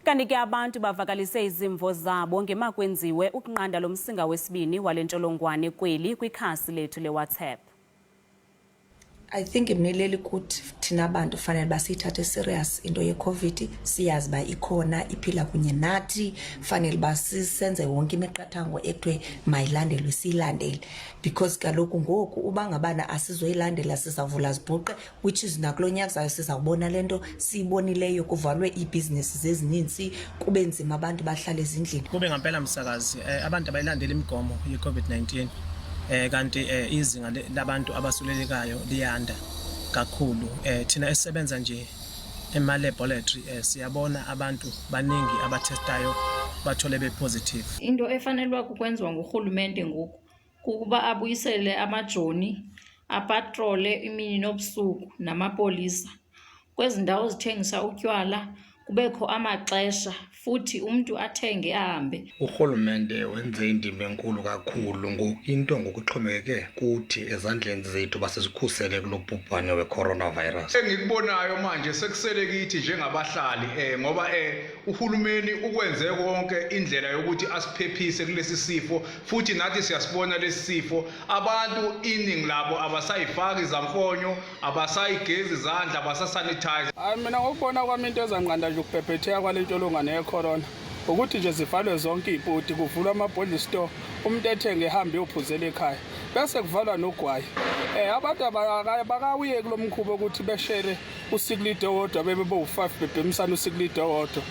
Kanti ke abantu bavakalise izimvo zabo ngemakwenziwe ukunqanda lo msinga wesibini wale ntsholongwane kweli kwikhasi lethu leWhatsApp. I think mneleli kuthi thina bantu fanele uba siyithathe serious into yeCOVID. Siyazi uba ikhona, iphila kunye nathi. Fanele uba sisenze wonke imiqathango ekuthiwe mayilandelwe, siyilandele, because kaloku ngoku uba ngabana asizoyilandela sizawuvula zibhuqe, which is nakulo nyaka zayo sizawubona le nto siyibonileyo, kuvalwe iibhizinesi zezininzi, kube nzima, abantu bahlale ezindlini. Kube ngampela, msakazi, abantu abayilandeli imigomo ye-COVID-19, kanti izinga labantu abasulelekayo liyanda kakhulu. Thina esisebenza nje ema-laboratory, siyabona abantu baningi abatestayo bathole be-positive. Into efanelwa kukwenziwa ngurhulumente ngoku kukuba abuyisele amajoni apatrole imini nobusuku namapolisa. Kwezi ndawo zithengisa utywala kubekho amaxesha futhi umntu athenge ahambe. Urhulumente wenze indima enkulu kakhulu. Ngoku into ngoku ixhomekeke kuthi, ezandleni zethu, basizikhusele kulo bhubhane we-coronavirus. Engikubonayo manje, sekusele kithi njengabahlali, ngoba uhulumeni ukwenze konke indlela yokuthi asiphephise kulesi sifo, futhi nathi siyasibona lesi sifo. Abantu iningi labo abasayifaki izamfonyo, abasayigezi izandla, abasasanitize. Hayi, mina ngokubona kwami into ezanqanda nje ukubhebhetheka kwale ntsholongwane yecorona ukuthi nje zivalwe zonke iy'poti, kuvulwe ama-bottle store, umuntu ethenge ehambe eyophuzela ekhaya, bese kuvalwa nogwayi. Abantu bakawuye kulo mkhuba ukuthi beshere usikilidi owodwa, bebe bowu-five bebhemisana usikilidi owodwa.